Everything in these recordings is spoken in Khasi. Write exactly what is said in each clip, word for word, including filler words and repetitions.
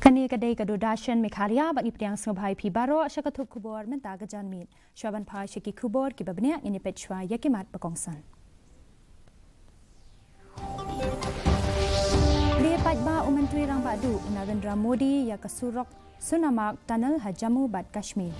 Kane ka dei ka Doordarshan Meghalaya, bad ngi pdiang sngewbha ïa phi baroh sha ka thup khubor mynta ka janmiet. Shuwa ban phai sha ki khubor kiba bniah, ngin ïa peit shuwa ïa ki mat ba kongsan. Plie paidbah u Myntri Rangbah Duh u Narendra Modi ïa ka surok Sonamarg Tunnel ha Jammu bad Kashmir.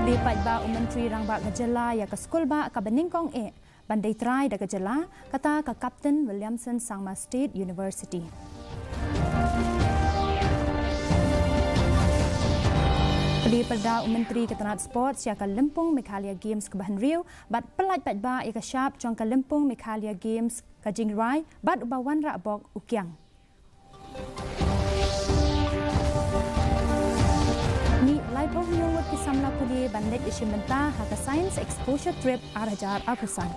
Plie paidbah u Myntri Rangbah ka jylla ïa ka skulbah kaba nyngkong eh ban dei trai da ka jylla, kata ka Captain Williamson Sangma State University. Plie pyrda u Myntri ka tnat Sports ïa ka Lympung Meghalaya Games kaba hynriew, bad pyllait paidbah ïa ka shap jong ka Lympung Meghalaya Games ka jingrwai, bad uba wanrah bok u kiang. Mih laiphew hynñiew ngut ki samla pule ban leit ïashim bynta ha ka Science Exposure Trip ar hajar arphew san.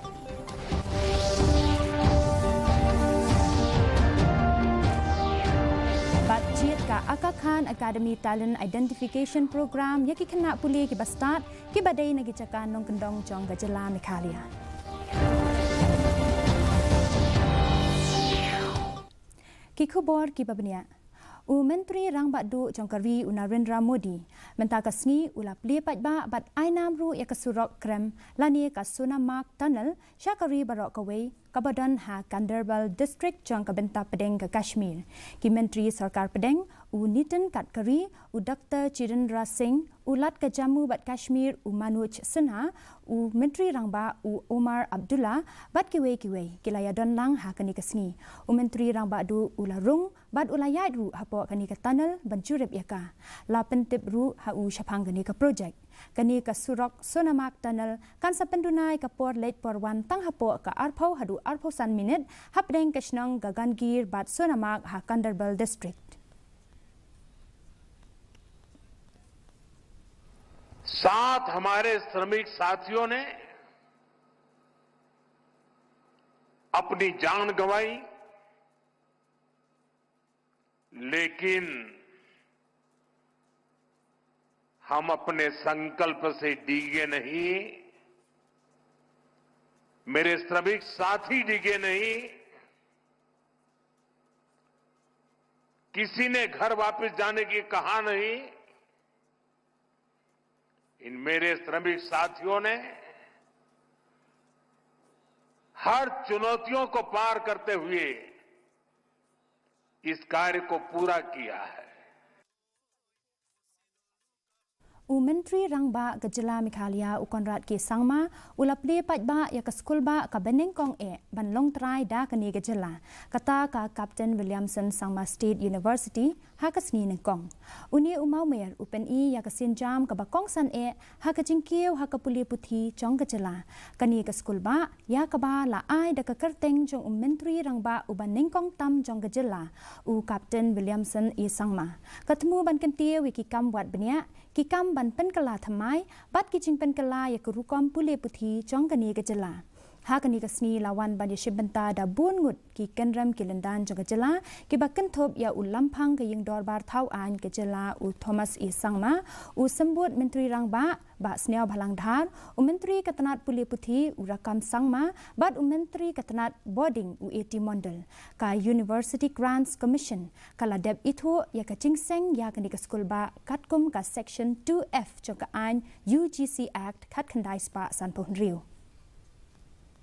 Bad jied ka Aga Khan Academy Talent Identification Program ïa ki khynnah pule kiba stad, kiba dei na ki jaka nongkyndong jong ka jylla Meghalaya. Ki khubor kiba bniah. U Myntri Rangbah Duh jong ka ri u Narendra Modi mynta ka sngi u la plie paidbah bad ai nam ruh ïa ka surok krem lane ka Sonamarg Tunnel sha ka ri baroh kawei, kaba don ha Ganderbal District jong ka bynta pdeng ka Kashmir. Ki Myntri Sorkar Pdeng, u Nitin Gadkari, u Doktor Jitendra Singh, u Lat ka Jammu bad Kashmir u Manoj Sinha, u Myntri Rangbah u Omar Abdullah, bad kiwei kiwei ki la ïadon lang ha kane ka sngi. U Myntri Rangbah Duh u la rung bad u la ïaid ruh hapoh kane ka tunnel ban jurip ïa ka. La pyntip ruh ha u shaphang kane ka projek. Kane ka surok Sonamarg Tunnel kan sa pynduna ïa ka por leit por wan tang hapoh ka arphew haduh arphew san minit hapdeng ka shnong Gagangir bad Sonamarg ha Ganderbal District. साथ हमारे श्रमिक साथियों ने अपनी जान गंवाई, लेकिन हम अपने संकल्प से डिगे नहीं, मेरे श्रमिक साथी डिगे नहीं, किसी ने घर वापस जाने की कहा नहीं। इन मेरे श्रमिक साथियों ने हर चुनौतियों को पार करते हुए इस कार्य को पूरा किया है। U Myntri Rangbah ka jylla Meghalaya u Conrad K Sangma u la plie paidbah ïa ka skulbah kaba nyngkong eh ban long trai da kane ka jylla, kata ka Captain Williamson Sangma State University, ha ka sngi nyngkong. Une u mawmer u pyni ïa ka sienjam kaba kongsan eh ha ka jingkiew ha ka pule puthi jong ka jylla. Kane ka skulbah ïa kaba la ai da ka kyrteng jong u Myntri Rangbah uba nyngkong tam jong ka jylla, u Captain Williamson A Sangma. Ka thmu ban kyntiew ïa ki kam wad bniah, ki kam ban pynkylla thymmai bad ki jingpynkylla ïa ka rukom pule puthi jong kane ka jylla. Ha kane ka sngi la wan ban ïashim bynta da bun ngut ki kynrem ki lyndan jong ka jylla, kiba kynthup ïa u Lamphang ka Ïing Dorbar Thaw Aiñ ka jylla u Thomas A Sangma, u Symbud Myntri Rangbah Bah Sniawbhalang Dhar, u Myntri ka tnat pule puthi u Rakkam Sangma, bad u Myntri ka tnat Bording u A T Mondal. Ka University Grants Commission ka la dep ithuh ïa ka jingseng ïa kane ka skulbah katkum ka Section two F jong ka aiñ U G C Act khatkhyndai spah sanphew hynriew.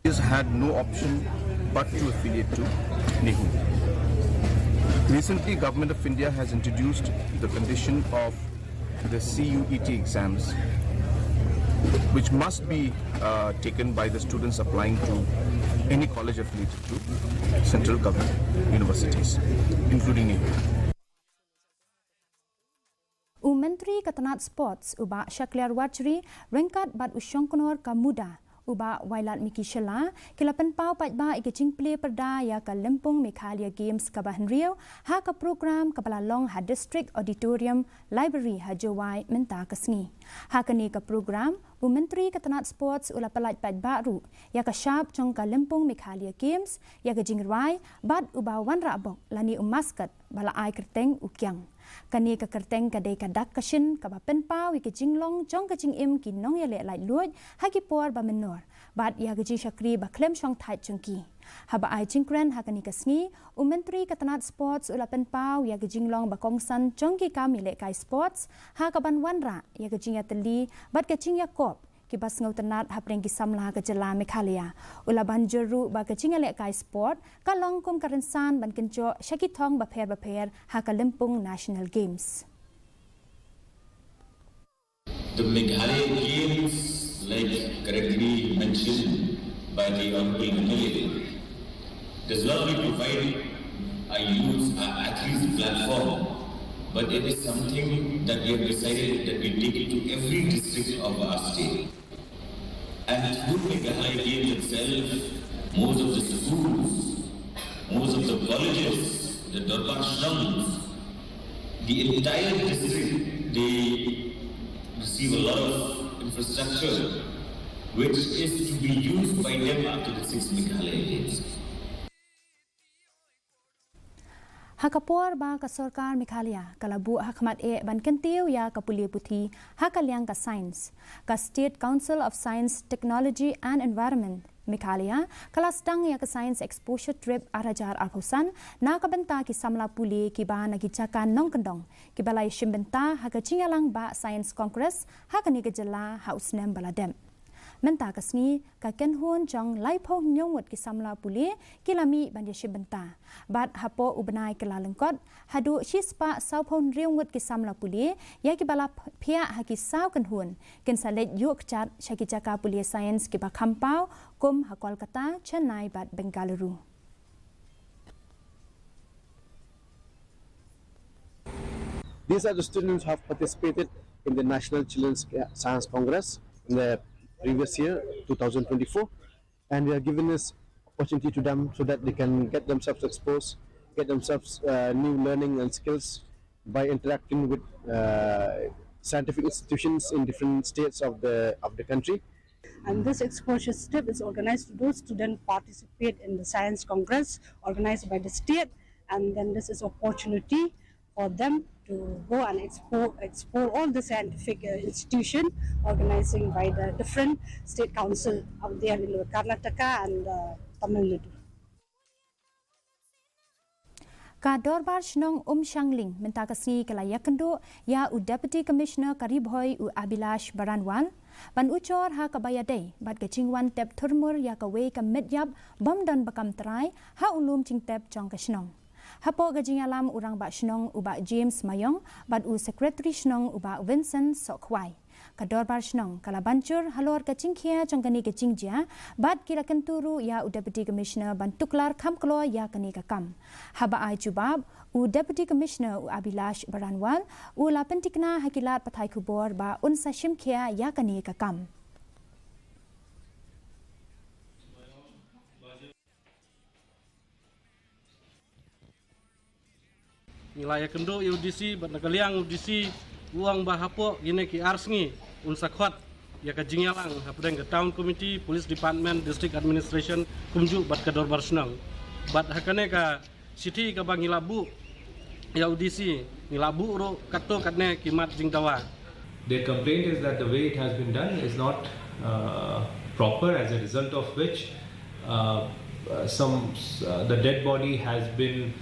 Has had no option but to affiliate to NEHU. Recently, Government of India has introduced the condition of the C U E T exams, which must be uh, taken by the students applying to any college affiliated to central government universities, including NEHU. U Myntri ka tnat Sports u Bah Shakliar Warjri ryngkat bad u Shongknor ka MUDA u Bah Wailadmiki Shylla ki la pynpaw paidbah ïa ka jingplie pyrda ïa ka Lympung Meghalaya Games kaba hynriew ha ka program kaba la long ha District Auditorium Library ha Jowai mynta ka sngi. Ha kane ka program u Myntri ka tnat Sports u la pyllait paidbah ruh ïa ka shap jong ka Lympung Meghalaya Games, ïa ka jingrwai bad uba wanrah bok lane u mascot ba la ai kyrteng u Kiang. Kane ka kyrteng ka dei ka dak ka shin kaba pynpaw ïa ka jinglong jong ka jingim ki nongïaleh laitluid ha ki por ba mynnor bad ïa ka jingshakri ba khlem shongthait jong ki. Haba ai jingkren ha kane ka sngi, u Myntri ka tnat Sports u la pynpaw ïa ka jinglong ba kongsan jong ki kam ïalehkai sports, ha kaban wanrah ïa ka jingïatylli bad ka jingïakop kiba sngewtynnat hapdeng ki samla ka jylla Meghalaya. U la ban jur ruh ba ka jingïalehkai sport ka long kum ka rynsan ban kynjoh sha ki thong bapher bapher ha ka lympung National Games. The Meghalaya Games, like correctly mentioned by the Honorable M L A, does not only provide our youths, our athletes a platform, but it is something that we have decided that we take it to every district of our state. And through Meghalaya Games itself, most of the schools, most of the colleges, the Dorbar Shnongs, the entire district, they receive a lot of infrastructure which is to be used by them after the six Meghalaya Games. Ha ka por ba ka sorkar Meghalaya ka la buh ha khmat eh ban kyntiew ïa ka pule puthi ha ka liang ka science, ka State Council of Science, Technology and Environment Meghalaya ka la sdang ïa ka Science Exposure Trip ar hajar arphew san na ka bynta ki samla pule kiba na ki jaka nongkyndong kiba la ïashim bynta ha ka jingïalang ba Science Congress ha kane ka jylla ha u snem ba la dep. Mynta ka sngi ka kynhun jong laiphew hynñiew ngut ki samla pule ki la mih ban ïashim bynta. Bad hapoh u bnai kyllalyngkot haduh shispah sawphew hynriew ngut ki samla pule ïa kiba la phiah ha ki saw kynhun kin sa leit ïuh kjat sha ki jaka pule science kiba kham paw kum ha Kolkata, Chennai bad Bengaluru. These are the students who have participated in the National Children's Science Congress in the previous year, two thousand twenty-four, and we are giving this opportunity to them so that they can get themselves exposed, get themselves uh, new learning and skills by interacting with uh, scientific institutions in different states of the of the country. And this exposure trip is organized to those students participate in the Science Congress organized by the state, and then this is opportunity for them to go and expo- explore all the scientific uh, institution organizing by the different state council out there in Karnataka and uh, Tamil Nadu. Ka Dorbar Shnong Umshangling mynta ka sngi ka la ïakynduh ïa u Deputy Commissioner ka Ri Bhoi u Abhilash Baranwal ban ujor ha kaba ïadei bad ka jingwan tep thurmur ïa kawei ka met ïap bym don ba kam trai ha u lum jingtep jong ka shnong. Hapoh ka jingïalam u Rangbah Shnong u Bah James Mayong bad u Secretary Shnong u Bah Vincent Sohkhwai. Ka Dorbar Shnong ka la ban jur halor ka jingkhia jong kane ka jingjia bad ki la kyntu ruh ïa u Deputy Commissioner ban tuklar kham kloi ïa kane ka kam. Haba ai jubab, u Deputy Commissioner u Abhilash Baranwal u la pyntikna ha ki lad pathai khubor ba un sa shim khia ïa kane ka kam. Ngi la ïakynduh ïa u D C bad na ka liang u D C u ong ba hapoh kine ki ar sngi un sa khot ïa ka jingïalang hapdeng ka Town Committee, Police Department, District Administration kumjuh bad ka Dorbar Shnong. Bad ha kane ka shithi kaba ngi la buh ïa u D C ngi la buh ruh katto katne ki mat jingdawa. Their complaint is that the way it has been done is not uh, proper, as a result of which uh, uh, some uh, the dead body has been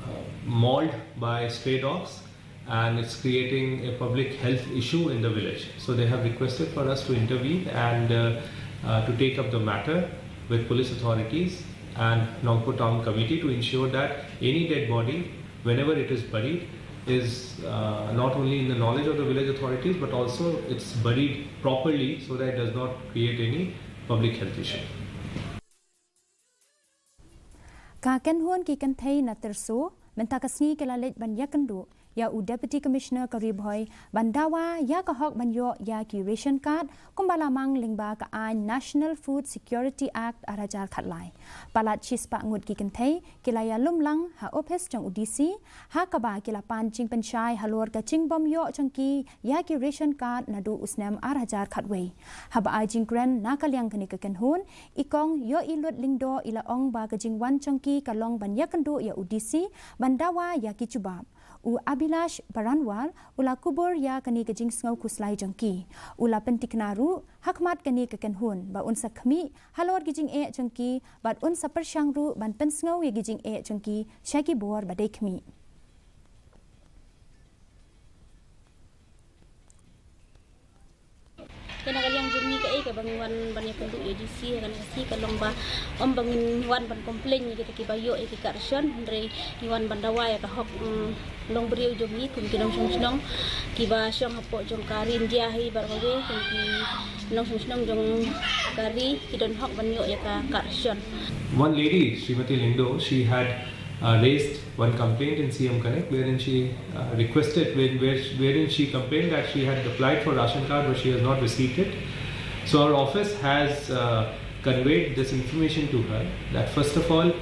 uh, mauled by stray dogs, and it's creating a public health issue in the village. So they have requested for us to intervene and uh, uh, to take up the matter with police authorities and Nongpoh Town Committee to ensure that any dead body, whenever it is buried, is uh, not only in the knowledge of the village authorities but also it's buried properly so that it does not create any public health issue. Ka kynhun ki kynthei na Tyrso mynta ka sngi ki la leit ban ïakynduh ïa u Deputy Commissioner ka Ri Bhoi ban dawa ïa ka hok ban ïoh ïa ki ration card kumba la mang lyngba ka aiñ National Food Security Act ar hajar khatlai. Palat shispah ngut ki kynthei ki la ïalum lang ha ophis jong u D C ha kaba ki la pan jingpynshai halor ka jingbym ïoh jong ki ïa ki ration card naduh u snem ar hajar khatwei. Haba ai jingkren na ka liang kane ka kynhun, i Kong Ïohilut Lyngdoh i la ong ba ka jingwan jong ki ka long ban ïakynduh ïa u D C ban dawa ïa ki jubab. U Abhilash Baranwal u la kubur ïa kane ka jingsngew khuslai jong ki. U la pyntikna ruh ha khmat kane ka kynhun ba un sa khmih halor ki jingeh jong ki bad un sa pyrshang ruh ban pynsngew ïa ki jingeh jong ki sha ki bor ba dei khmih. Kane ka liang jong ngi kaei kaba ngi wan ban ïa pynduh ïa D C ha kane ka sngi ka long ba ym ba ngin wan ban complain ïa kita kiba ïoh ïa ki kar ration, hynrei ngi wan ban dawa ïa ka hok, mm, long briew jong ngi kum ki nongshong shnong kiba shong hapoh jong ka ri India hi baroh kawei, kum ki nongshong shnong jong ka ri ki don hok ban ïoh ïa ka kar ration. One lady, Srimati Lyngdoh, she had uh, raised one complaint in C M Connect wherein she uh, requested, where, where, wherein she complained that she had applied for ration card but she has not received it. So our office has uh, conveyed this information to her that first of all,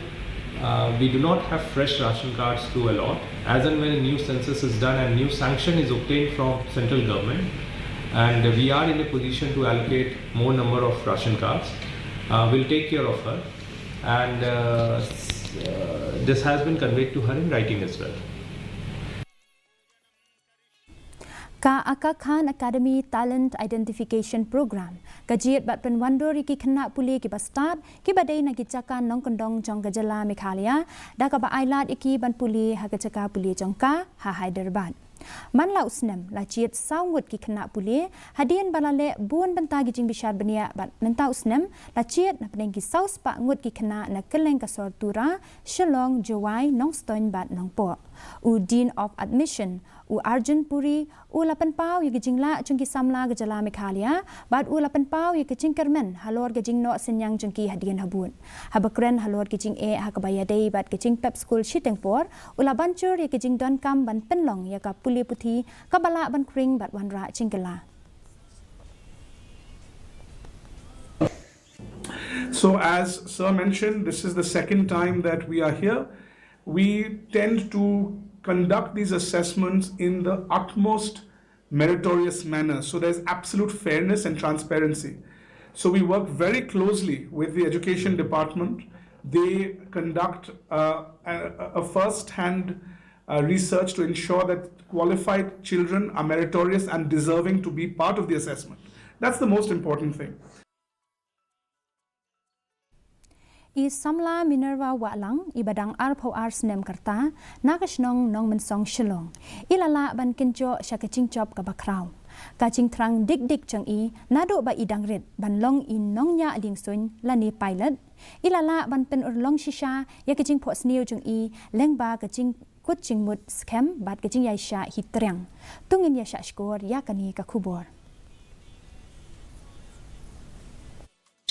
uh, we do not have fresh ration cards to allot. As and when a new census is done and new sanction is obtained from central government, and we are in a position to allocate more number of ration cards, uh, we'll take care of her. And uh, s- uh, this has been conveyed to her in writing as well. Ka Aga Khan Academy Talent Identification Program ka jied bad pynwandur ïa ki khynnah pule kiba stad kiba dei na ki jaka nongkyndong jong ka jylla Meghalaya, da kaba ai lad ïa ki ban pule ha ka jaka pule jong ka ha Hyderabad. Man la u snem la jied saw ngut ki khynnah pule, hadien ba la leh bun bynta ki jingbishar bniah bad mynta u snem la jied na pdeng ki saw spah ngut ki khynnah na kylleng ka sor Tura, Shillong, Jowai, Nongstoiñ bad Nongpoh. U Dean of Admission, u Arjun Puri, u la pynpaw ïa ki jinglah jong ki samla ka jylla Meghalaya bad u la pynpaw ïa ki jingkyrmen halor ki jingnoh synñiang jong ki hadien habud. Haba kren halor ki jingeh ha kaba ïadei bad ki jingpep skul shiteng por, u la ban jur ïa ki jingdonkam ban pynlong ïa ka pule puthi kaba lah ban khring bad wanrah jingkylla. So, as Sir mentioned, this is the second time that we are here. We tend to conduct these assessments in the utmost meritorious manner. So, there's absolute fairness and transparency. So, we work very closely with the education department. They conduct uh, a, a first hand uh, research to ensure that qualified children are meritorious and deserving to be part of the assessment. That's the most important thing. I samla Minerva Wahlang, iba dang arphew ar snem ka rta, na ka shnong Nongmynsong Shillong, i la lah ban kynjoh sha ka jingjop kaba khraw. Ka jingthrang dik dik jong i naduh ba i dang rit ban long i nongñiah liengsuiñ lane pilot, i la lah ban pynurlong shisha ïa ka jingphohsniew jong i lyngba ka jing kut jingmut skhem bad ka jingïaishah hi triang. To ngin ïa shah shkor ïa kane ka khubor.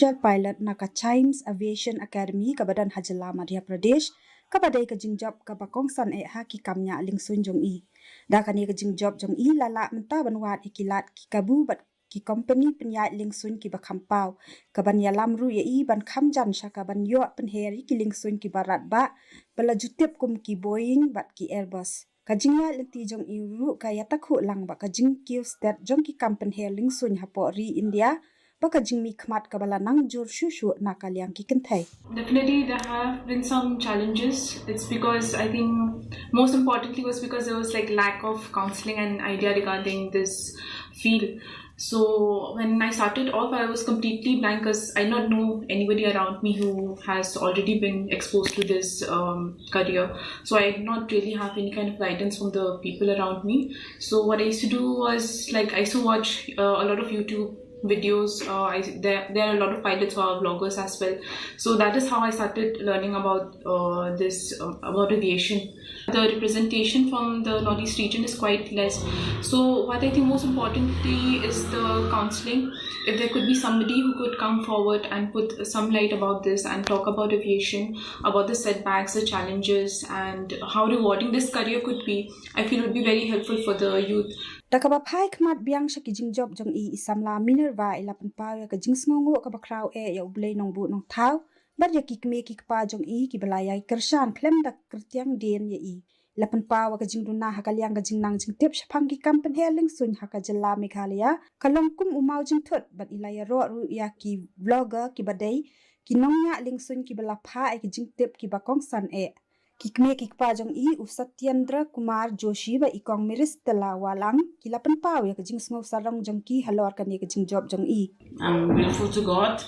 Jet pilot na ka Chimes Aviation Academy kaba don ha jylla Madhya Pradesh, kaba dei ka jingjop kaba kongsan eh ha ki kam ñiah liengsuiñ jong i. Da kane ka jingjop jong i la lah mynta ban wad ïa ki lad ki kabu bad ki kompeni pynïaid liengsuiñ kiba kham paw, kaban ïalam ruh ïa i ban kham jan sha kaban ïoh pynher ïa ki liengsuiñ kiba radbah ba la ju tip kum ki Boeing bad ki Airbus. Ka jingïaid lynti jong i ruh ka ïatakhuh lang bad ka jingkiew stet jong ki kam pynher liengsuiñ hapoh ri India bad ka jingmihkhmat kaba la nang jur shuh shuh na ka liang ki kynthei. Definitely, there have been some challenges. It's because I think most importantly was because there was like lack of counseling and idea regarding this field. So when I started off, I was completely blank because I did not know anybody around me who has already been exposed to this um, career. So I did not really have any kind of guidance from the people around me. So what I used to do was like I used to watch uh, a lot of YouTube videos. Uh, I, there, there are a lot of pilots who are vloggers as well. So that is how I started learning about uh, this, um, about aviation. The representation from the Northeast region is quite less. So what I think most importantly is the counseling. If there could be somebody who could come forward and put some light about this and talk about aviation, about the setbacks, the challenges, and how rewarding this career could be, I feel would be very helpful for the youth. Da kaba phai khmat biang sha ki jingjop jong i, i samla Minerva i la pynpaw ïa ka jingsngewnguh kaba khraw eh ïa U Blei Nongbuh Nongthaw bad ïa ki kmie ki kpa jong i kiba la ïai kyrshan khlem da kyrtiang dien ïa i. La pynpaw ïa ka jingduna ha ka liang ka jingnang jingtip shaphang ki kam pynher liengsuiñ ha ka jylla Meghalaya, ka long kum u maw jingthut bad i la ïaroh ruh ïa ki vlogger kiba dei ki nongñiah liengsuiñ kiba la phah ïa ki jingtip kiba kongsan eh. Ki kmie ki kpa jong i, u Satyendra Kumar Joshi bad i Kong Miristella Walang, ki la pynpaw ïa ka jingsngew sarong jong ki halor kane ka jingjop jong i. I'm grateful to God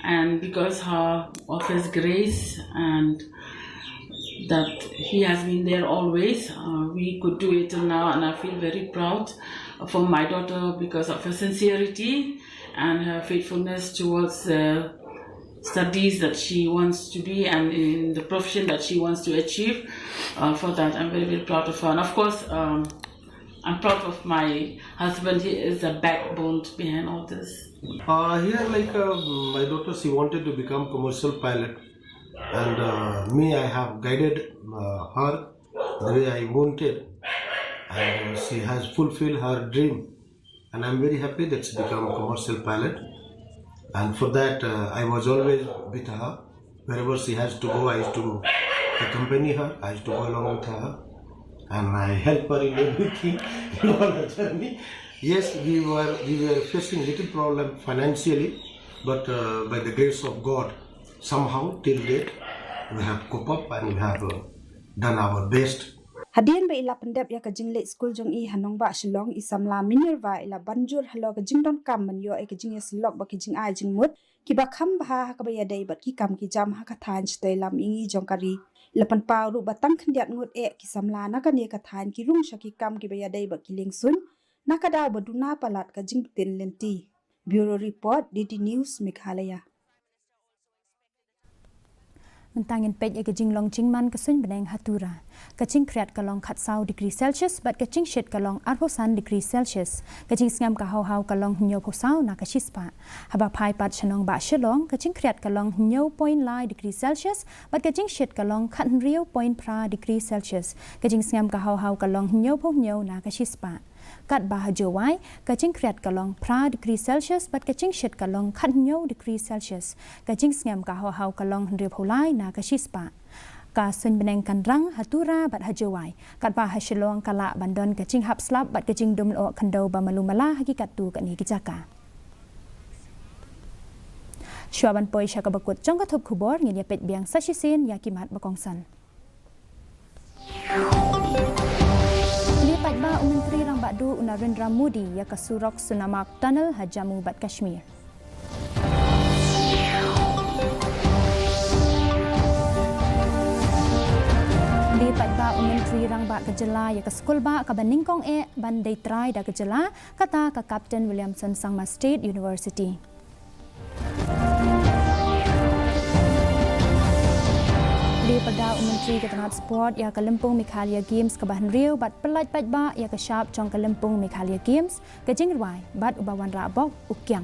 and because her of His grace and that He has been there always. Uh, we could do it till now, and I feel very proud for my daughter because of her sincerity and her faithfulness towards the studies that she wants to be and in the profession that she wants to achieve. Uh, for that, I'm very, very proud of her. And of course, um, I'm proud of my husband. He is a backbone behind all this. Uh, here, like, uh, my daughter, she wanted to become commercial pilot, and uh, me, I have guided uh, her the way I wanted, and uh, she has fulfilled her dream. And I'm very happy that she became a commercial pilot. And for that, uh, I was always with her. Wherever she has to go, I used to accompany her. I used to go along with her, and I help her in everything in all her journey. Yes, we were we were facing little problem financially, but uh, by the grace of God, somehow till date, we have cope up and we have uh, done our best. Hadien ba i la pyndep ïa ka jingleit skul jong i ha nongbah Shillong, i samla Minerva i la ban jur halor ka jingdonkam ban ïoh ïa ka jingïasyllok bad ka jingai jingmut kiba kham bha ha kaba ïadei bad ki kam ki jam ha ka thaiñ shatei lam ïing jong ka ri. I la pynpaw ruh ba tang khyndiat ngut eh ki samla na kane ka thaiñ ki rung sha ki kam kiba ïadei bad ki liengsuiñ na ka daw ba duna palat ka jingpyntip lynti. Bureau Report, D D News, Meghalaya. Mynta ngin peit ïa ka jinglong jingman ka suiñ bneng ha Tura. Ka jingkhriat ka long khatsaw degree Celsius bad ka jingshit ka long arphew san degree Celsius. Ka jingsngem ka hawhaw ka long hynñiewphew saw na ka shispah. Haba phai pat sha nongbah Shillong, ka jingkhriat ka long hynñiew point lai degree Celsius bad ka jingshit ka long khathynriew point phra degree Celsius. Ka jingsngem ka hawhaw ka long hynñiewphew hynñiew na ka shispah. Katba ha Jowai, ka jingkhriat ka long phra degree Celsius bad ka jingshit ka long khathynñiew degree Celsius. Ka jingsngem ka hawhaw ka long hynriewphew lai na ka shispah. Ka suiñ bneng kan rang ha Tura bad ha Jowai. Katba ha Shillong ka lah ban don ka jinghap slap bad ka jingdum lyoh khyndew ba malu mala ha ki katto katne ki jaka. Shuwa ban poi sha kaba kut jong ka thup khubor, ngin ïa peit biang sa shisien ïa ki mat ba kongsan. Plie paidbah u Myntri Rangbah Duh u Narendra Modi ïa ka surok Sonamarg Tunnel ha Jammu bad Kashmir. Plie paidbah u Myntri Rangbah ka jylla ïa ka skulbah kaba nyngkong eh ban dei trai da ka jylla, kata ka Captain Williamson Sangma State University. Plie paidbah u Myntri ka tnat sport ïa ka lympung Meghalaya Games kaba hynriew bad pyllait paidbah ïa ka shap jong ka lympung Meghalaya Games, ka jingrwai bad uba wanrah bok u Kiang.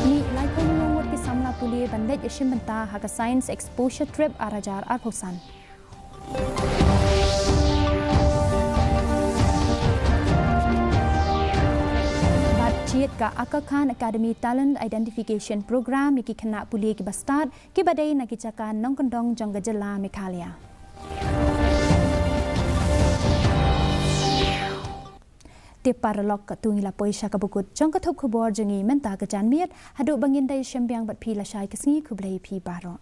Mih laiphew ngut ki samla pule ban leit ïashim bynta ha ka Science Exposure Trip ar hajar arphew san. Bad jied ka Aga Khan Academy Talent Identification Program ïa ki khynnah pule kiba stad, kiba dei na ki jaka nongkyndong jong ka jylla Meghalaya. Te paralok, katto ngi la poi sha kaba kut jong ka thup khubor jong ngi mynta ka janmiet, haduh ba ngin da ïashem biang bad phi lashai ka sngi, khublei phi baroh.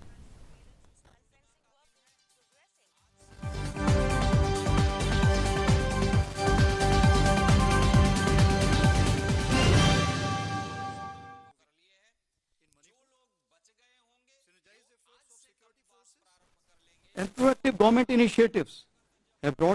And proactive government initiatives have brought